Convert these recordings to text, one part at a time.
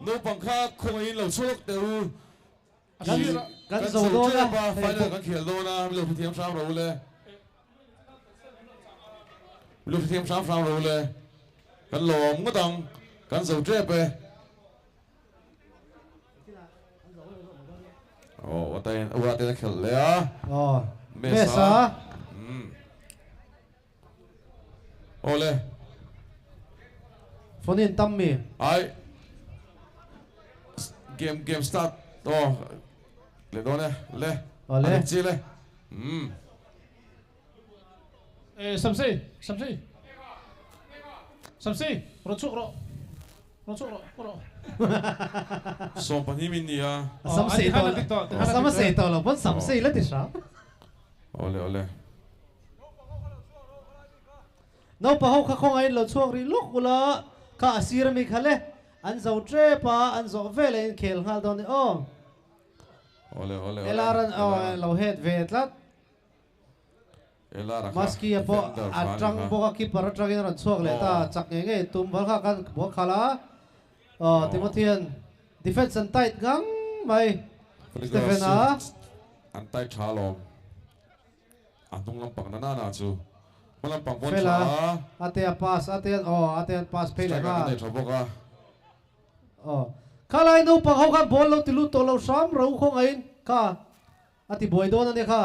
Naupang kha khawngaihin lo chhuak teh u. Kan Kan zo zo dawn a. tep a, final kan khel dawn a, min lo hrethiam hram ro le. Min lo hrethiam hram hram ro le. Kan lawm ngawt ang, kan zo tep e. Aw, Uatain, Uatain a khelh leh a. Aw, Mesa. Mesa. Aw le. Phone in tam mi. Ai. Game game start. Aw. Le dawn e. Le. Aw le. Chi le. Um. Eh, Samsi, Samsi. Samsi, rawn chhuak rawh. Rawn chhuak rawh, rawn. 12 min nia. Samsi tawh. Samsi tawh lo pawn Samsi la ti hram. Awle awle. Naupa ho kha khawngaihin lo chhuak rih lawk ula, kha a sir ami kha le, an zo tep a, an zawh vel a inkhel nghal dawn ni aw. Awle awle awle. LR an aw lo het ve tlat. LR a kha. Maski a pawh a tang bawk a keeper atangin a rawn chhuak leh ta, chak ngei ngei tum bal kha khan buak khalh a. Aw Timothy-a'n defense an tight ngang mai Stephen-a. An tight tha alawm. A hnung lampang na nana chu hma lampang pawn tha. Fela a te a pass a te an aw a te an pass phei leh Striker nghal. an nei tha bawk a. Aw khalai naupang ho khan ball lo ti lut tawh lo hram ro khawngaihin kha a ti buai dawn a nia kha.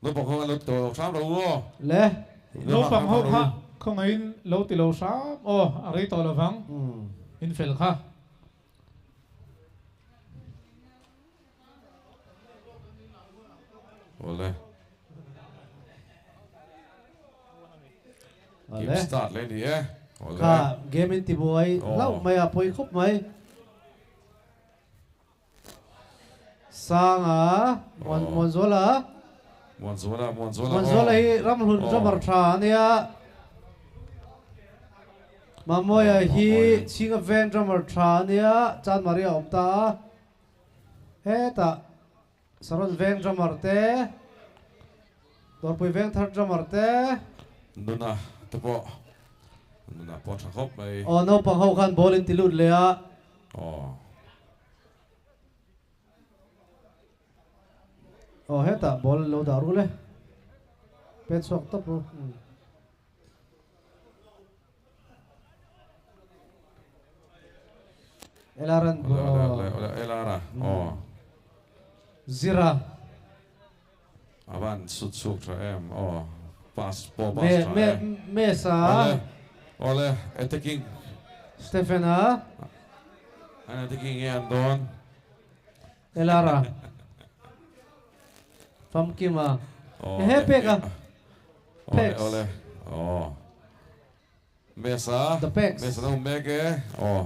Naupang ho khan lo ti lo hram ro u aw. Le. Naupang ho kha khawngaihin lo ti lo hram aw, a rei tawh lovang in fel kha. Awle. Game start leh ni e. Awle. Kha game in tibuai hlauh mai a pawi khawp mai. Sanga, Muanzuala. Muanzuala, Muanzuala. Muanzuala hi Ramhlun drummer tha a nia. Mamawia hi Chhinga Veng drummer tha a nia, Chan Maria awm ta a. Hetah Saron Veng drummer te, Dawrpui Veng thar drummer te. Nuna te pawh, Nuna pawh tha khawp mai. Aw naupang ho khan ball in ti lut leh a. Aw. Aw hetah ball lo dah rul e. Pet chhuak tawp ru. Elaran Elara aw. Zira. Avan sut chhuak tha em aw. Pass pawh pass tha e. Mesa. Awle attacking. Stephena. An attacking nge an dawn. Elara. Famkima. Ehe pek a. Pex. Awle awle. Mesa. The Pex. Mesa na um mek e. Aw.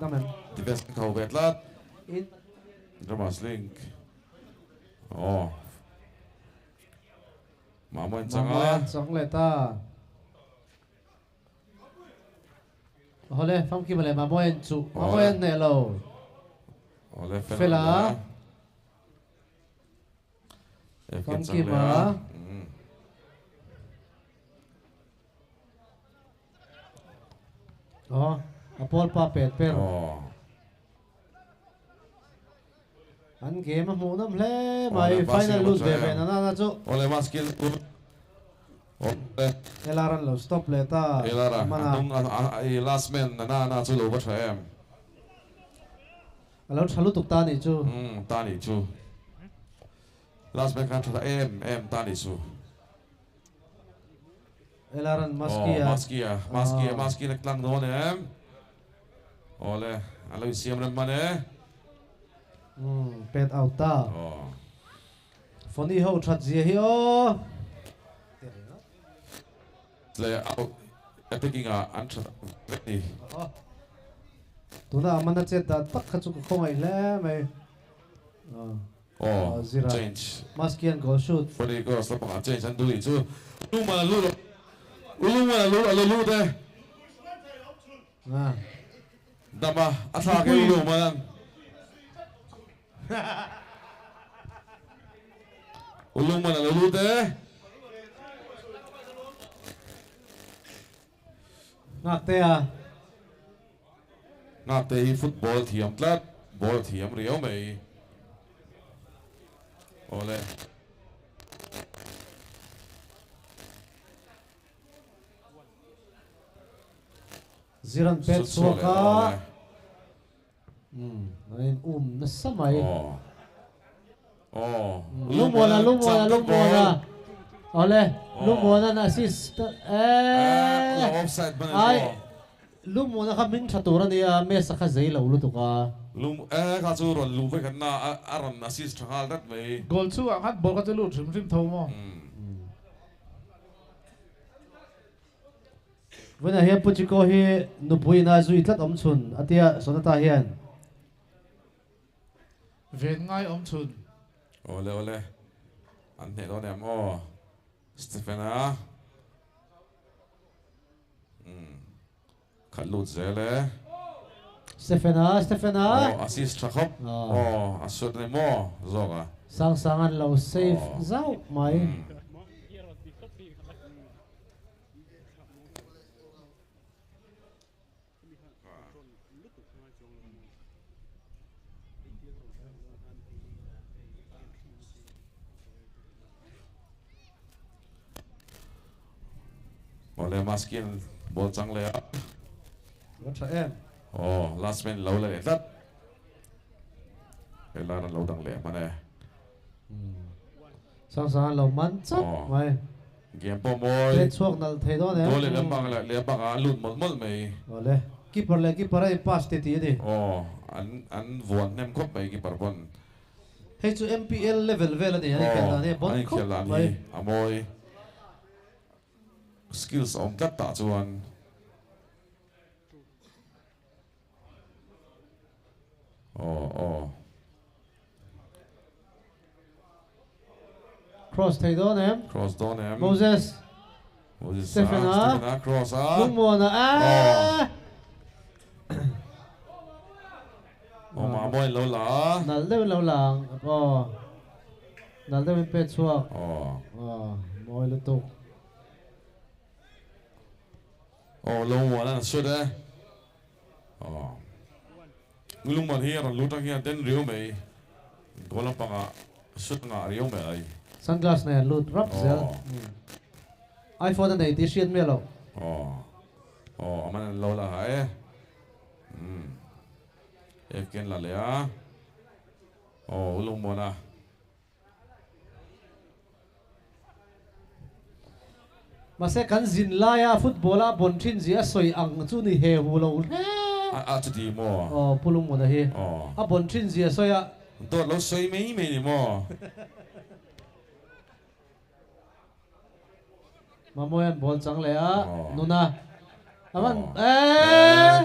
Dam em. Defense kan kho ve tlat. In. Drummers link. Aw. Mamawi an chang a. Mamawi an chang leh ta. Awle famkima leh Mamawi an chuh. Mamawi an hneh lo. Awle Fela. Famkima. Aw, a pawl pa pet per. An game a hmuh nawm hle mai. Final lut ve ve na na chu. Ole ma skill LR an lo stop leh ta. LR a hnung a last man na na na chu lo va tha em. A lo tha lutuk ta nih chu. Um ta nih chu. Last man khan tha em em ta nih chu. Elaran Maski a. Maski a, Maski a, Maski na tlang dawn em. Awle, a lo insiam rem man e. Um, pet out ta. Foni ho that zia hi aw. Le out attacking a an that vek ni. Tuna amana chet da tak kha chu ka khawngaih hle mai. Aw change. Maskian goal shoot. Freddy Cross lampang ah change an duh nih chu. Ulungman a lut a Ulungman a lut a lo lut e. Dama a thlak e Ulungman an. Ulungman a lo lut e. Ngaktea. Ngakte hi football thiam tlat, ball thiam riau mai. Awle. Ziran pet chhuak a. An in um nasa mai. Lumuana Lumuana Lumuana. Awle Lumuana an assist eh. Ai Lumuana kha hming tha tur a nia Mesa kha zei lo lutuk a. Lum eh kha chu rawn luh vek an na a rawn assist tha nghal dat mai. Goal chhungah khan ball kha chu lut hrim hrim tho maw? Vawiinah hian Pu Chiko hi nupui ina zui tlat awm chhun a tia Sonata hian. Ven ngai awm chhun. Awle awle an hneh dawn em aw Stephen-a umm khat lut zel e. Stephen-a Stephen-a. Aw assist tha khawp aw a suat ani maw zawk a. Sangsang an lo save zauh mai. Awle Maskin ball chang leh a. Va tha em. Aw last man lo la leh tlat. Helai an lo dang leh hman e. Sang sang an lo man chak mai. Game pawh mawi. Pet chhuak nalh thei dawn em. Goal leh bang leh leh bang ah a lut mawlh mawlh mai. Awle. Keeper leh keeper a in pass ti ti a ni. Aw an an vuan hnem khawp mai keeper pawn. Hei chu MPL level vel a ni an inkhelh dan hi a bon khawp mai. A mawi. Skills a awm tlat tah chuan. Aw aw. Cross thei dawn em? Cross dawn em? Moses. Moses Stephen a. Stephen a cross a. Lungmuana a. Aw ma mawi lo la. Nal deuh lo la ang. Aw. Nal deuh in pe chhuak. Aw. Aw mawi lutuk. Aw Lungmuana an shoot e. Aw. Lungmuan hi a rawn lut ang hian den riau mai. Goal lampangah shoot ngah riau mai ai. Sunglass nei an lut rap zel. iPhone a nei tih hriat miah loh. Aw. Aw a man an lo la ha e. Umm. Fk an la leh a. Aw Lungmuana. Mahse kan zin laia football a bawn thin zia a sawi ang chu ni he hu lo hle. A chuti maw? Aw Pu Lungmuna hi a bawn thin zia a sawi a. Dawt lo sawi mai mai ni maw? Mamawian ball chang leh a Nuna a van eeee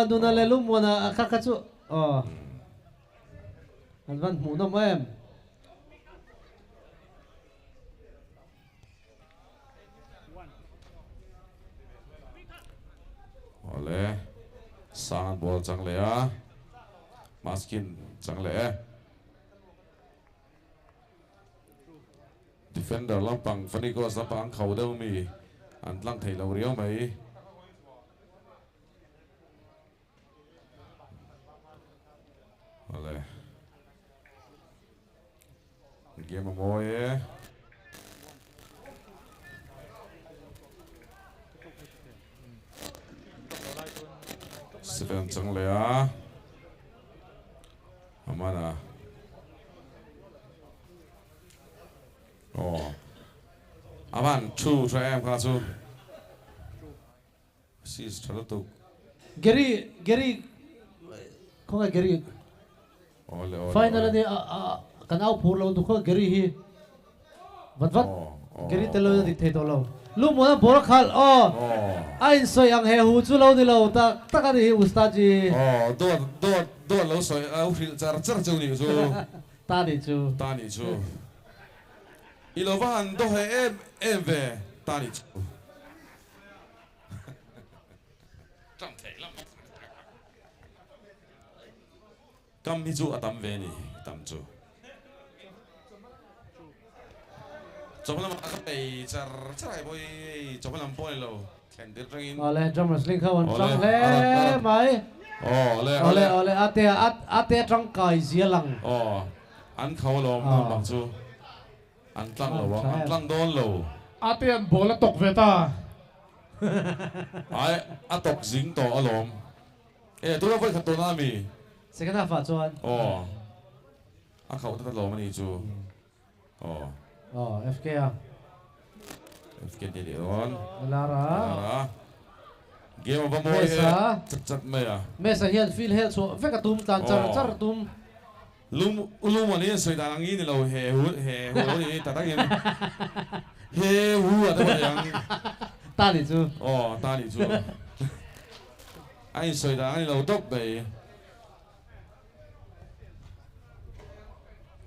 Nuna leh Lungmuna kha kha chu aw. An van hmuh nawm em? Awle, sang an ball chang leh a, Maskin chang leh e. Defender lampang Fanikos lampang an khau deuh mi an tlang thei lo riau mai. Awle. Game a mawi e. Seven chang leh a. Amana. Oh. Aman thu tha em kha chu. Sis tha lutuk. Gary Gary khawnge Gary Awle awle Final ani a a kan au phur lo duh khaw Gary hi vat vat Gary tel lo in a dik thei tawh lo Lungmuan a ball a khalh aw a insawi ang he hu chu lo ni lo tak tak ani hi Ustad-ji Aw dawt dawt dawt lo sawi au hrilh char char cheu nih chu Ta nih chu Ta nih chu I lo va han daw he em em ve ta nih chu. Kam hi chu a tam ve ni tam chu. Chawhma lamah ka bei char char ai pawh hi chawhma lam pawh a ni lo. thlen tir tangin. Ole drummers link ho an Ole, tang a rawn- a hle rawn- mai. Aw le Ole ole ate ate tangkai zia lang. Aw an kho alawm Aw. bang chu an tlang lo ang Tha an em. tlang dawn lo. Ate an ball a tok ve ta. Ai a tok zing tawh alawm. E tuna voi khat tawh na ami. Second half ah chuan. Aw a khauh tat alawm ani chu. Aw. Aw FK a. FK ti leh dawn. Lara. Lara. Game a va mawi e. Mesa. Chat chat mai a. Mesa hian feel hel chhuah vek a tum tlan char Aw. char tum. Lum ulum ani an sawi dan ang i ni lo he hu he hu lo ni ta takin he hu a te pawh ni ang. Ta ni chu. Aw ta ni chu. A insawi dan ang ni lo tawp mai.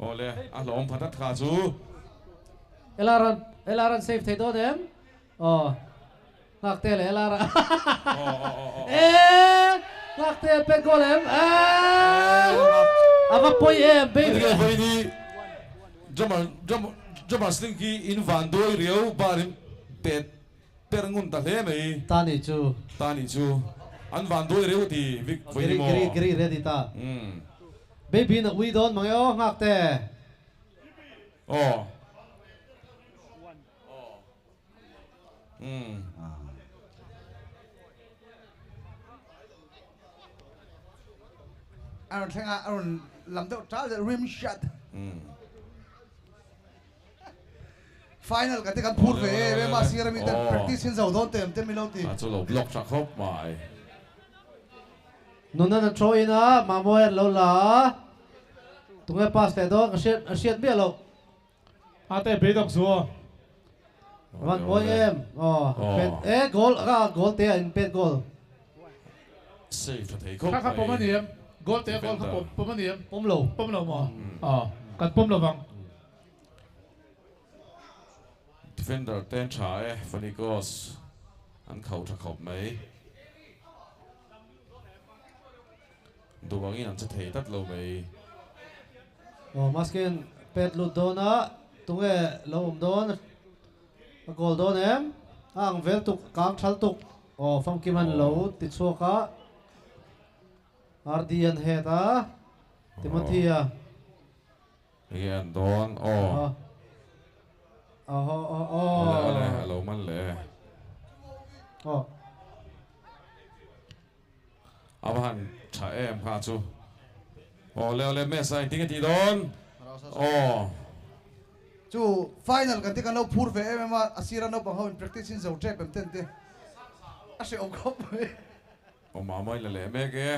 Aw le a hlawm phat at kha chu. Elaran Elaran save thei dawn em? Aw nghak te leh Elara. Aw aw aw aw. Eee nghak te pet goal em? Eee a va pawi em baby. Enge vawi ni drummer drummer drummer sling khi in van duai riau bar in pet per ngun ta hle mai. Ta ni chu. Ta ni chu an van duai riau ti vik vawi ni maw. Giri giri ready ta. Baby in a ui dawn mang e aw nghak te. Aw. A rawn thleng a, a rawn lam deuh tal deuh rim shot. Final kan te kan phur ve em em a, sir ami ten practice in zo dawn tem te min lo ti. A chu lo block tha khawp mai. Nuna na throw in a, Mamawia an lo la a, tunge pass leh dawn ka hriat a hriat miah loh. A te beidawk zu aw. Van mawi em aw pet e goal a goal te a in pet goal. Save tha thei khawp Kha kha pawm a mai. ni em? Goal te a goal kha pawm pawm a ni em? Pawm lo. Pawm lo maw? Aw kan pawm lo vang. Defender ten tha e Fanikos an khauh tha khawp mai. Duh angin an che thei tlat lo mai. Aw Maskin pet lut dawn a tunge lo awm dawn a goal dawn em? A ang vel tuk kang thal tuk aw famkim an lo ti chhuak a RD an head a Timothy a. Enge an dawn aw. Aw aw aw. Awle awle a lo man leh. Aw. A va han tha em kha chu. Awle awle Mesa engtin nge tih dawn aw. Chu final kan te kan lo phur ve em em a, a sira naupang ho in practice in zo tep em ten te a hrehawm khawp mai. Aw mama in la leh mek e.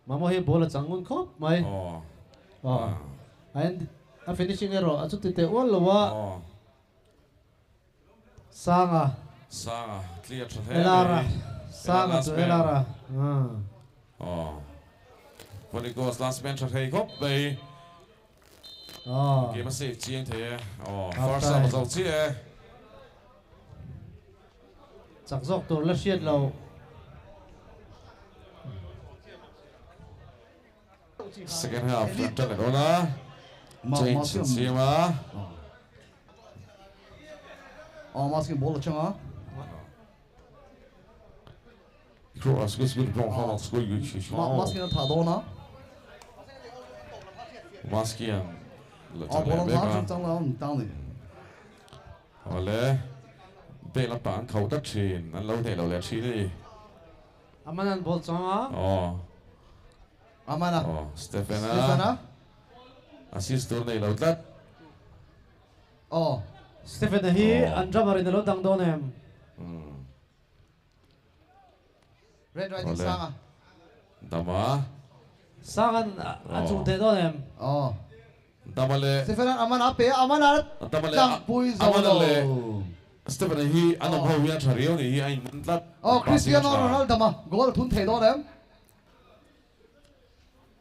Mama hi ball a chang ngun khawp mai. Aw. Aw. A en a finishing erawh a chuti teh ual lo a. Aw. Sanga. Sanga clear tha hle mai. Elara. Sanga chu Elara. Aw. Ponikos last man tha hlei khawp mai. Aw. Game a save chiang thei e. Aw. First half a zo chiah e. Chak zawk tur la hriat lo. Second half kan tan leh dawn a. Change an siam a. Aw masking ball a chang a. Masking a tha dawn a. Masking an la Aw chang ball leh an mek tha a. chung chang la an tang ni. Awle bel lampang an kho tlat thin an lo hneh lo leh thin a ni. Aman an ball chang a. Aw. Amana. Aw Stephen a. Stephen a. Assist tur nei lo tlat. Aw. Stephen a hi an drummer in a lo dang dawn em? Red riding sang a. Dama. Sang an a chung thei dawn em? Aw. Dama leh. Stephen an Amana pe a, Amana Dama leh tlangpui zo Amana lo. leh Stephen a hi an awm ho hi a tha riau ni hi a in man tlat. Aw Cristiano Ronaldo Dama goal thun thei dawn em?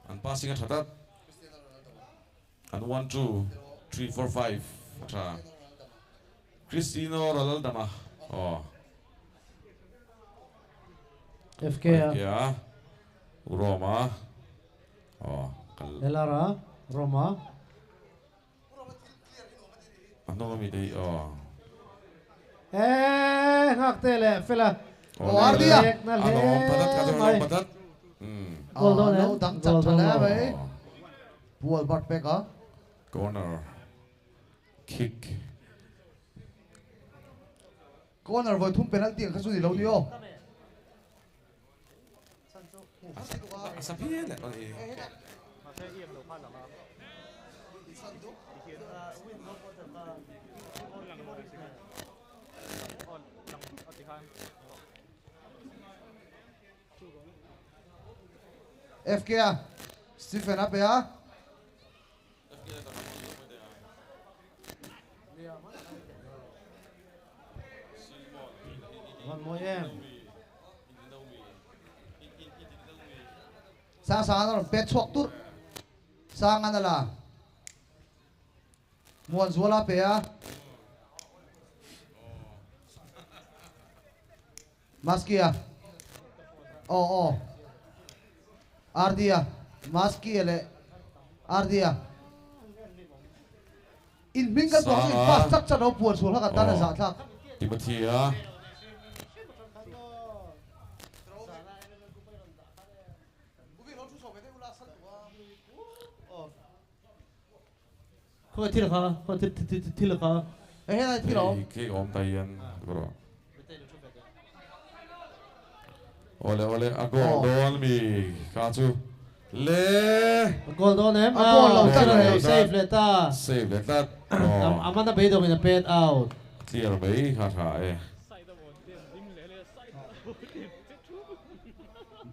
An passing a tha tlat. An 1 2 3 4 5 a tha. Cristiano Ronaldo Dama aw. FK a. FK a. Roma. Aw kal. Elara Roma. A hnung ami te hi aw. E ngak te le fela. O Ardia. Na a lawm patat kha chu le a lawm mai. patat. Goal dawn Lo em? dang chak Goal tha dawn le lo. mai. Pu Albert pek a. Corner kick. Corner voi thum penalty ang kha chu ni lo ni o. A sa phian le ani. FK a. Stephen a pe a. Van moi em. Sang sang an pet chuak tur. Sang an ala. Muan zuala pe a. Maskia. O o. Ardia. Maskia le. Ardia. In mingal to in pass chak chak ro puan sul ha ka tan a za thak. Timothy a. Khoi thil kha, khoi thil thil thil kha. E he nai thi lo. Khi om tai an bro. Ole ole a goal don mi kha chu. Le. Goal dawn em? A goal lo Ah, ta lo le. save le ta. Save le tlat. Amana be dong in a pet out. Clear mai kha tha e.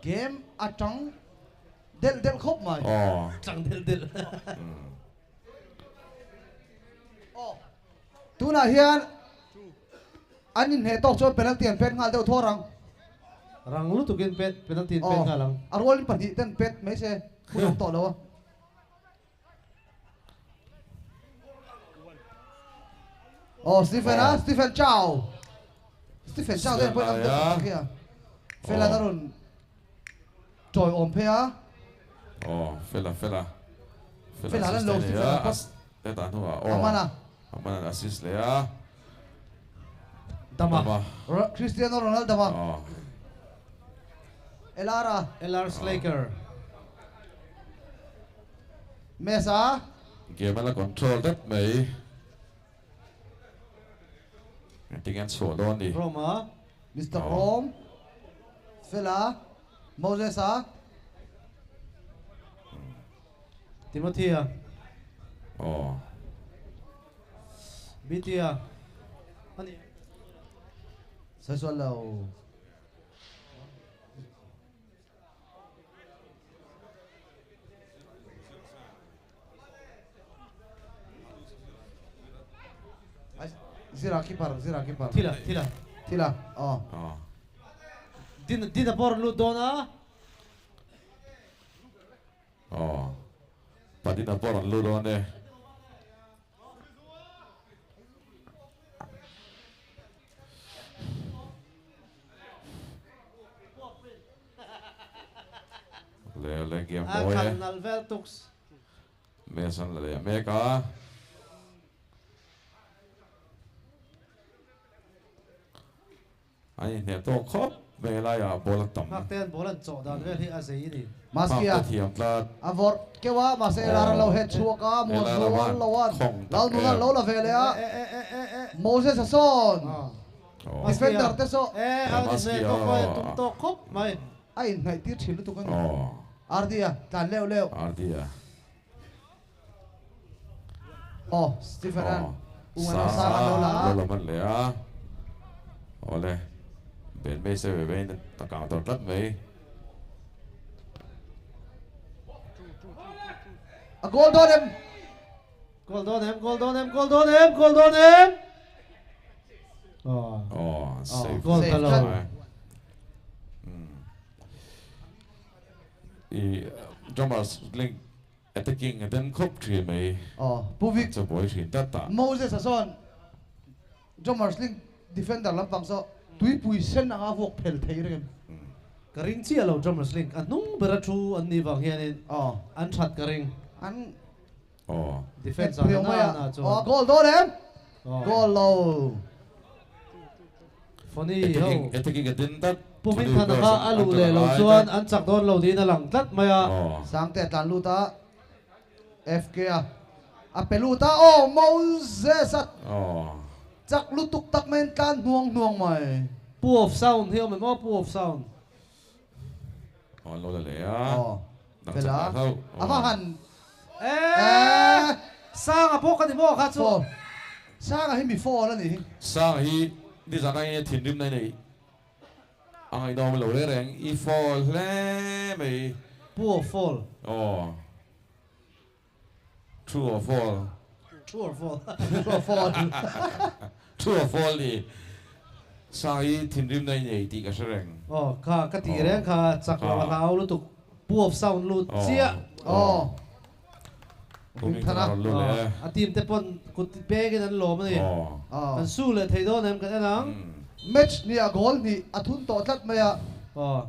Game atang del del khop mai. Oh. Chang del del. Tuna hian an in he tok chuan penalty an pet ngal deuh thaw rang. Rang lu tukin pet penalty pet nga lang. A rualin pahnih ten pet mai se hun awm tawh lo a. Oh Stephen a Stephen Chow. Stephen Chow ten pawhin an deuh khi a. Fela na rawn chawi awm phei a. Oh Fela Fela. Fela lan lo Stephen a pass. Teta hnuah oh. Amana. Amana assist le a. Dama. Cristiano Ronaldo Dama. Oh. Elara. LR Slaker. Mesa. Game la control that mai. Tingan chhuah dawn ni. Roma. Mr. Rome. Fela. Moses a. Timothy a. Oh. BT a. Ani. Sai suan lo. Zira keeper, zira keeper. Thila, thila. Thila. Oh. Oh. Din din por lu dona. Oh. Padina por lu don e. Le le game boy. Akan nalvel tux. Mesan le meka. Ai ne to khop ve la ya bol tam. Ngak ten bol an chaw dan vel hi a zei ni. Maskia. Thiam tlat. Avor kewa ma se lara lo het chuaka mo zo lo wan. Lal nu lo la ve le a. Moses Asson. Defender te so. E a ni se to ko tum to khop mai. Ai nai tir thin lu tu kan. Oh. Ardia tan leo leo. Ardia. Oh Stephen an. Ungano sa lo la. Lo man le a. Ole. Ben mei se ve ben ta ka to tlat mei. A goal don em. Goal don em, goal don em, goal don em, goal don em. Oh. Oh, save. Goal ta lo. I drummers link attacking and then khop thi mei. Oh, Puvik. Cho boy thin ta ta. Moses Asson. Drummers link defender lampang so tui pui sen anga vok phel thei reng. Ka ring chi alo drummers link a nung bera thu an ni wang hian in. Oh, an that ka ring. An oh defense an na na chu. Oh, goal don em. Goal lo. Foni ho. Attacking a din tlat. Pu Hmingthana kha a luh leh loh chuan an chak dawn lo niin a lang tlat mai a. Sangte a tlan lut a, FK a a pe lut a, aw Moses a chak lutuk tak maiin tlan hnuang hnuang mai. Pu of sound hi awm em aw Pu of sound. Aw an lo la leh a. Aw fel a, a va han Eee Sanga pawh ka ni maw kha chu. Sanga hi mi fall a ni hi. Sanga hi nizan aiin thinrimna i nei a ngaihnawm lo reng reng i fall hle mai. Pu of fall. Aw True or fall. True or fall. True or fall. True or fall ni. Sanga hi thinrimna i nei tih ka hre reng. Aw kha ka tih reng kha chak lo a hlau lutuk. Pu of sound lut chiah. Aw. Hmingthana rawn lut leh e. A team te pawn kut pengin an lawm a ni. Kan su leh thei dawn em kan en ang. Match hnih goal hnih a thun tawh tlat mai a. Aw.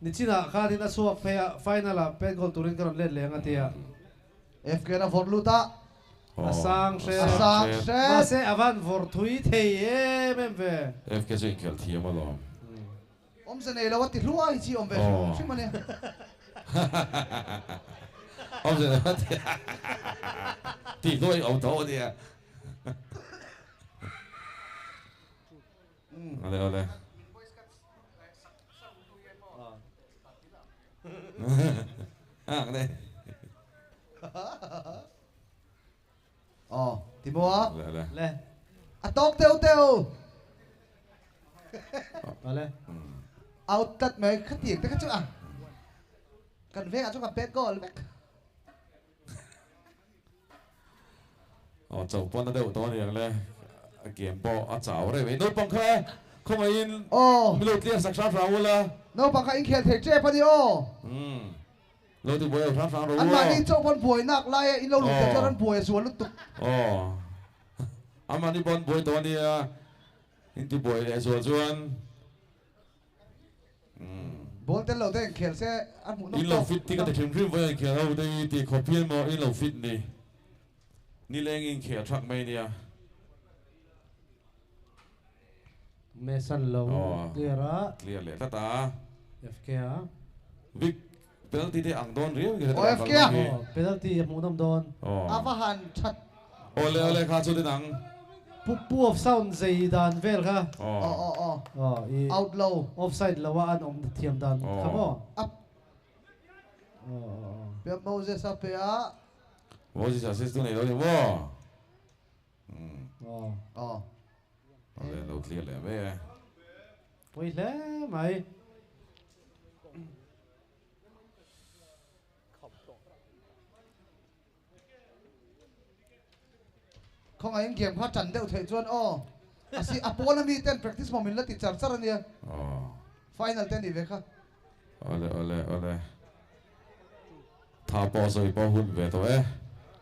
Nichinah khanin a chhuak phei a, final ah pen goal turin ka rawn let leh ang a ti a. FK na vawrh lut a. A sang hre. A sang hre. Mahse a van vawrh thui thei em em ve. FK chu inkhelh thiam alawm. Awmze nei lo a ti hluai chi awm ve hrim hrim a ni. Awmze nei lo a ti hluai awm tho a nia. Awle awle. Ang de. Aw, ti maw a? Le le. Le. A tawk teu teu. Awle. Out tlat mai khatiang te kha chu a. Kan vengah chu kan pet goal vek. Aw chauh pawn a deuh tawh a ni ang le. A game pawh a chau reng mai. Naupang kha khawngaihin mi lo clear sak hram hram ula. Naupang kha inkhel thei tep a ni aw. Lo ti buai lo hram hram rawh u aw. Anmahni chauh pawn buai nak lai a in lo lut ta chuan an buai a zual lutuk. Aw. Anmahni pawn buai tawh a nia. In ti buai leh zual chuan. Ball tel lo te inkhel se a hmuh nawk In lo fit ti ka ti hrim hrim vawi a inkhel ho te hi ti khawp hian maw in lo fit ni. Nileng inkhel thak mai nia. Mason lo clear a. Clear leh tlat a. FK a. Vic penalty te ang dawn riau in ka hre ta FK a. Penalty a hmuh nawm dawn. A va han that. Awle awle kha chu tin ang. Pu pu of sound zei dan vel kha. Aw aw aw. Aw i. Out lo. Offside lo a an awm thiam dan kha maw. Up. Aw aw aw. Pia Moses a pe a. Moses assist tu nei lo ni maw. Aw. Aw. Awle lo clear leh mai e. Pawi hle mai. Khawngaihin game kha tan deuh theih chuan aw a si a pawn ami ten practice maw min la ti char char ania final te a nih ve kha. Awle awle awle tha pawh sawi pawh hun ve tawh e.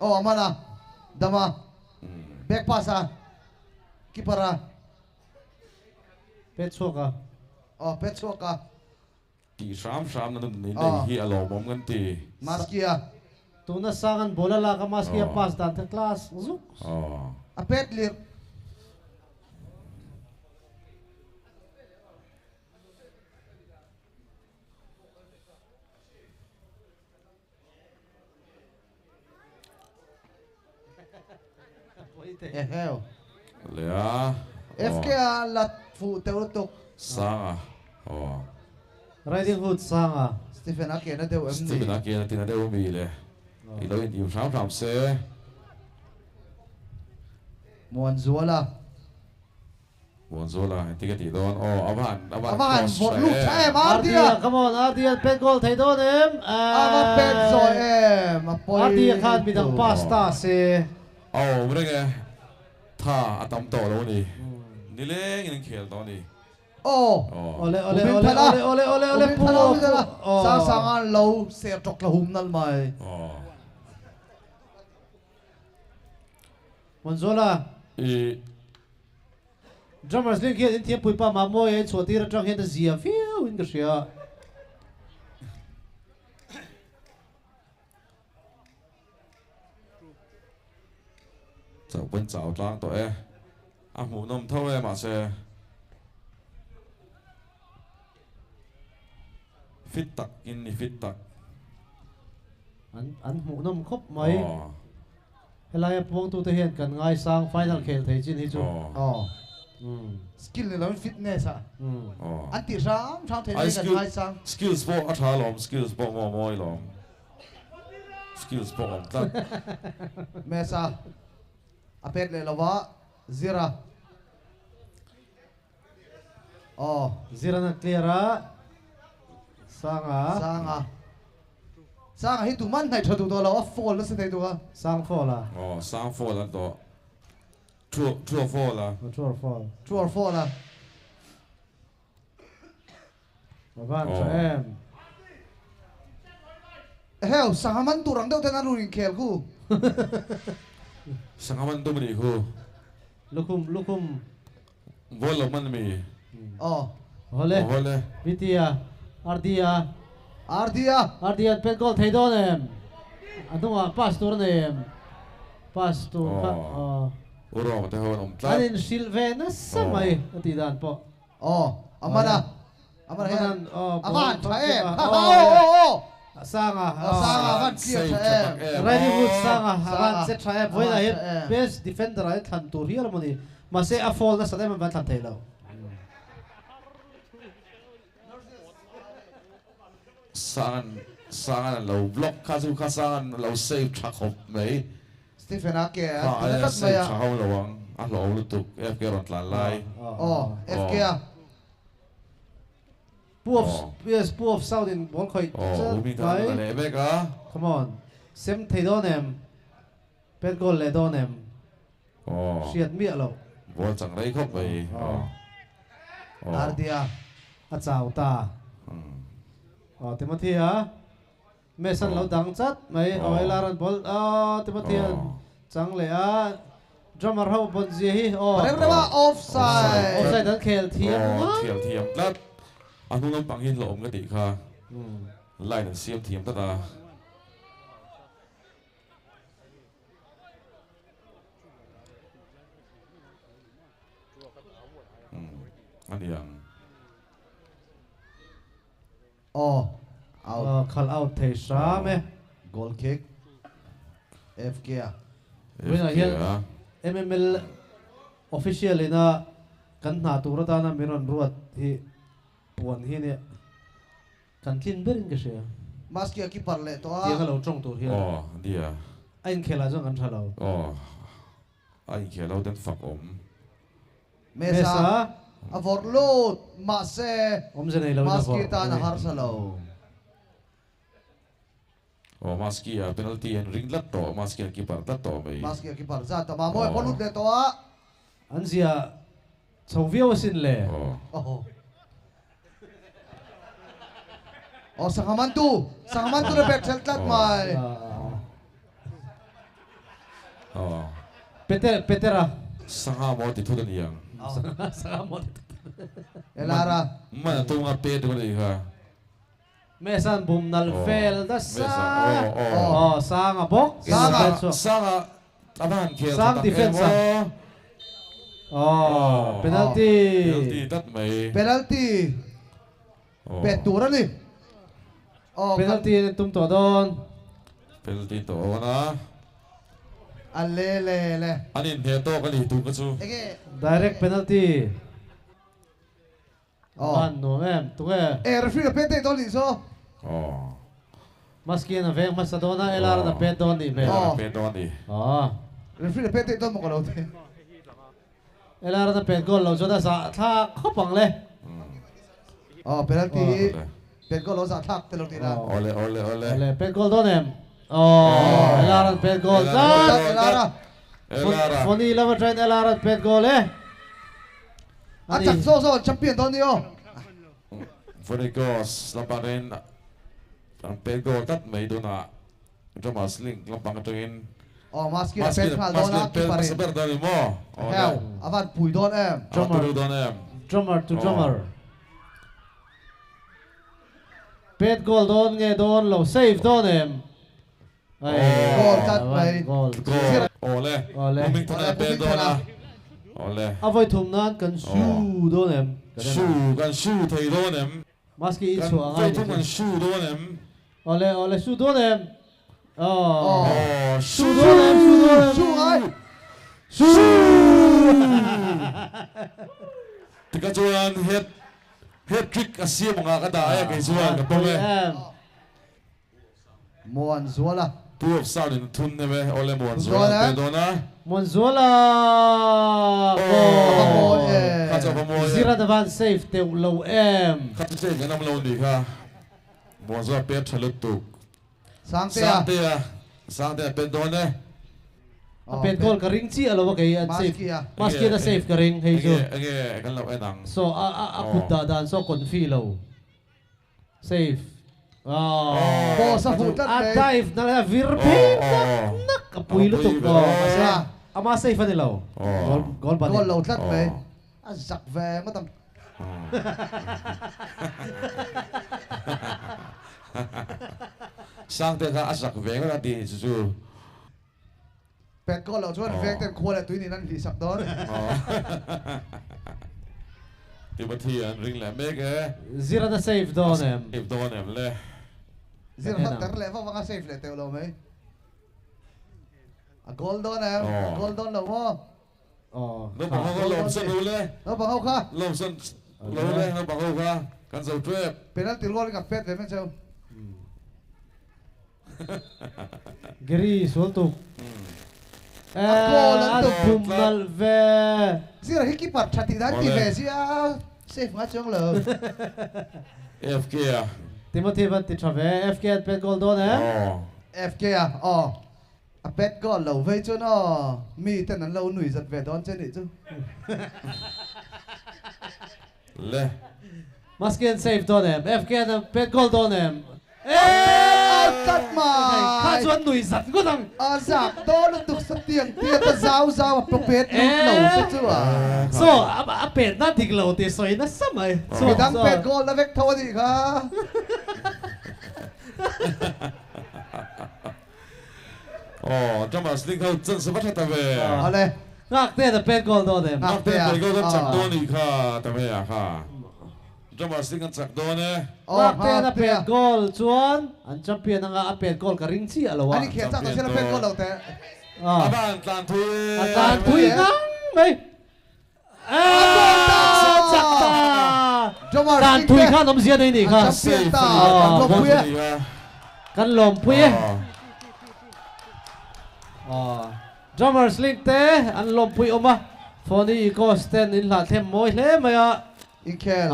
Aw a man a dam a back pass a keeper a. Pet chhuak a. Aw pet chhuak a. Tih hram hram na nun in nei hi a lawmawm kan ti. Maskia. Tuna sang an ball a lak a Maskia pass dan kha class zuk. A pet lir. Eheu. Le a. FK a lat fuh teuh lutuk. Sanga. Aw. Riding Hood Sanga. Stephen a ke na deuh em ni? Stephen a ke na tina deuh mi le. I lo in iu hram hram se. Muanzuala. Muanzuala engtin ka tih dawn? Aw a va han a va A va han han cross vawrh tha lut em. tha em Ardia! Ardia come on Ardia an pet goal thei dawn em? A va pet zawi em a pawi Ardia khan midang lutuk. pass ta se. A awm reng e, tha a tam tawh lo a ni. Nilengin an khel tawh a ni. Aw. Awle awle Umin awle thala. awle awle awle awle Umin pu thala umin thala. Aw. Sang sang an lo ser tawk la hum nal mai. Aw. Muanzuala. I. Drummers link hian in thiampui pa Mamawia in chhuahtir atang hian a zia viau in ka hria. Chauh pawn chau tlang tawh e. A hmuhnawm tho e mahse. Fit tak in ni fit tak. An an hmuhnawm khawp mai. Helaia puangtute hian kan ngaisang final khel thei chin hi chu. Aw. Skill ni lovin fitness a an tih hram hram thei mai kan ngaisang. Skills pawh a tha alawm, skills pawh maw mawi lawm. Skills pawh awm tlat. Mesa a pet leh lova Zira. Aw. Zirana clear a, Sanga. Sanga. Sanga hi tuman hnaih tha duh tawh lo, a fall nasa thei duh a. Sang fall a. Aw, sang fall an tawh. True, true or fall a. True or fall. True or fall a. A van tha em. Eheu, sangha man tur ang deuh ten an rawn inkhel khu. Sangha man tum a nih khu. Lukhum, lukhum. Ball lo man mi. Aw. Hawle. Hawle. Vitia, Ardia. Ardia. Ardia an pet goal thei dawn em? A hnungah pass tur a nei em? Pass tur kha. Aw. Urawng te ho an awm tlat. An inhrilh ve nasa mai a tih dan pawh. Aw, a man a, a man hian a va han tha em, ha ha aw aw aw. Sanga, Sanga a van clear tha em. Riding Hood Sanga a van che tha em, vawiinah hian best defender ah hian thlan tur hial a maw ni, mahse a foul nasat em em van thlan thei lo. Sangan Sangan an lo block kha chu kha Sangan lo save tha khawp mai. Stephen a ke a ti na tlat mai a. Save tha ho lo ang, a hlawh lutuk FK rawn tlan lai. Aw, FK a. Pu of yes Pu of South in ball khawih chat mai. Come on, sem thei dawn em? Pet goal leh dawn em? Hriat miah loh. Ball chang rei khawp mai. Ardia. A chau ta. Aw Timothy a. Mason lo dang chat mai. Aw Ela rawn ball aw Timothy a chang leh a. Drummer ho bawn zia hi aw. Rem rem a offside. Offside an khel thiam ngam. Aw khel thiam tlat. A hnung lampang hi hlawhawm ka tih kha. Line an siam thiam tlat a. A ni ang. Aw, out. Aw, khalh out thei hram e. Goal kick. FK a. Vawiinah hian MML official ina kan hna tur atana min rawn ruat hi puan hi nia. Kan tlin berin ka hria. Maski a keeper leh tawh a. Tiang a lo tawng tur hian. Aw nia. A inkhel ah chuan kan tha lo. Aw a inkhel lo ten fak awm. Mesa a vawrh lut mahse Awmze nei lo in a vawrh. Maski tan a harsa lo. Aw Maski a penalty an ring tlat tawh Maski an keeper tlat tawh mai. Maski a keeper zat a Mamawi pawh lut leh tawh a. An zia chho viau asin le. Aw. Aw sangha mantu sangha mantu na pek ṭhelh tlat mai. Aw. Peter Petera. Sangha maw ti thut a ni ang. Sangha maw ti thut. Elara. Man a tum a pet a nih kha. Mesan bum nal fel nasa. Aw Sanga bawk. Sanga Sanga a va han khel tha tak em aw. Aw penalty. Penalty tlat mai. Penalty pet tur a ni. Aw penalty an tum tawh dawn. Penalty tawh dawn a. A le le le. An inhne tawk a ni tum kha chu. Direct penalty. Aw. Van nuam em, tunge? E referee a pet daih dawn nih chu. Aw. Maski an a veng hmasa dawn a, LR an a pet dawn nih hmel. LR a pet dawn a ni. Aw. Referee a pet daih dawn maw ka lo ti. LR an a pet goal lo chuan a zah thlak khawp ang le. Aw, penalty pet goal lo zah thlak te lo ti la. Awle, awle, awle. Awle, pet goal dawn em? Aw, LR an pet goal tlat. LR a. LR a. Foni lama train LR an pet goal e. A chak zawk zawk an champion dawn ni aw. Vonikos lampangin an pet goal tlat mai tunah Thomas Link lampang atangin Aw Maski a pet nghal dawn a keeper in ber dawn ni maw Heu a van pui dawn em Drummer dawn em Drummer to drummer Pet goal dawn nge dawn lo save dawn em Goal tlat mai. Goal. Awle. Awle. Buming thana a pet dawn a. Awle. A vawi thum nan kan su dawn em? Su kan su thei dawn em? Maski i Kan chhuah a ngai vawithum nih kan chu. su dawn em? Awle awle su dawn em? Aw. Aw Su dawn em su dawn em? Su ngai. Su! Tikha chuan hat hat trick a siam angah ka dah e kei chuan ka pawm e. Muanzuala. Pu of sound in thun em e awle Muanzuala an pe dawn a. Muanzuala goal. Kha chu a va mawi em. Zira te van save teuh lo em. Kha chu save an awm lo nih kha. Muanzuala pet tha lutuk. Sangtea. Sangtea. Sangtea pet dawn e. A pet goal ka ring chiah lo a kei an save. Maskia. Maskia a save ka ring hei chu. Enge enge kan lo en ang. So a a a kut dah dan saw confi lo. Save. Aww. Boss a fuh tlat A mai. dive na a vir phei nak nak a pui lutuk aw. Mahse ama save a ni lo. Goal goal ban in. Goal lo tlat mai. A zak ve ngawt ang. Sangte kha a zak ve ngawt a ti chu chu. Pet goal loh chuan veng ten khua leh tui nen an hlih sak dawn. Timothy an ring leh mek e. Ziran a save dawn em? Save dawn em le? Zir hlat ter leh vak vak a save leh teuh lo mai. A goal dawn em? A goal dawn lo maw? Naupang ho kha lawmsan lo le. Naupang ho kha. Lawmsan lo le naupang ho kha kan zo tep. Penalty rual in ka pet ve mai cheu. Gary sual tuk. A goal an tum. A bum nalh ve. Zira hi keeper tha tih dan ti ve sia safe ngai chuang lo. FK a. Timothy van ti tha ve. FK an pet goal dawn em? FK a aw. A pet goal lo vei chuan aw mi ten an lo nui zat ve dawn che nih chu. Le. Maski an save dawn em? FK an pet goal dawn em? Eeii! Out tlat mai! Kha chuan nui zat ngawt ang. A zak dawn lutuk satiang tiat a zau zau a pet lut lo che chu a. So a pet na dik lo tih sawi nasa mai. Midang pet goal na vek tho a nih kha. Aw, Thomas Ling ho chan sa va tha ta ve. Awle. Nghak te a pet goal dawn em? Nghak te pet goal dawn chak dawn nih kha ta ve a kha. Thomas Ling an chak dawn e. Nghak te a pet goal chuan an champion anga a pet goal ka ring chiah lo a. Ani khian chak ta sian a pet goal lo teh. A van tlan thui e. A tlan thui ngang mai. A goal ta! Chak ta! Thomas Tlan Ling thui te khan awmzia nei nih kha. An champion ta. Kan lawmpui e. Kan lawmpui e. Drummers Link te an lawmpui awm a, Phony Ecos ten in hlah thlem mawi hle mai a. Inkhel.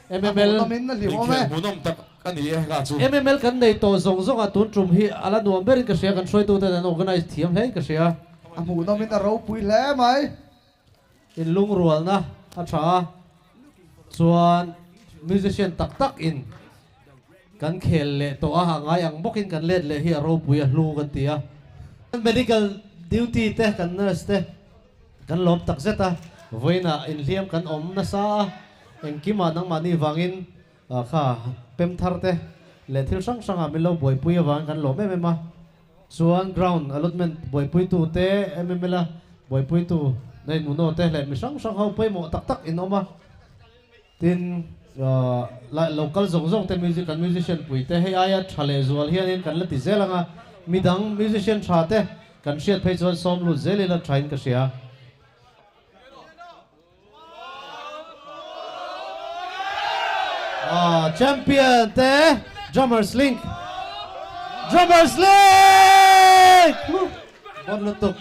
MML. A hmuhnawm in a hlim awm e. Inkhel hmuhnawm tak a ni e kha chu. MML kan nei tawh zawng zawng a, tun tum hi a la nuam berin ka hria, kan hruaitu ten an organize thiam hle in ka hria. A hmuhnawm in a ropui hle mai. In lungrualna a tha a, chuan musician tak tak in kan khel leh tawh a, a ngai ang bawkin kan let leh hi a ropui a hlu kan ti a. Medical duty te kan nurse te kan lawm tak zet a, vawiinah inhliam kan awm nasa a, engkimah nangmahni vangin kha pem thar te leh thil hrang hrangah min lo buaipui avangin kan lawm em em a. Chuan ground allotment buaipuitu te, MML a buaipuitu nei nuno te leh mi hrang hrang ho pawimawh tak tak in awm a. Tin, local zawng zawng te music kan musician pui te hei aia tha leh zual hianin kan la ti zel ang a, midang musician tha te kan hriat phei chuan sawm lut zel ila thain ka hria. Champion te Drummers Link Drummers Link! Bon lutuk.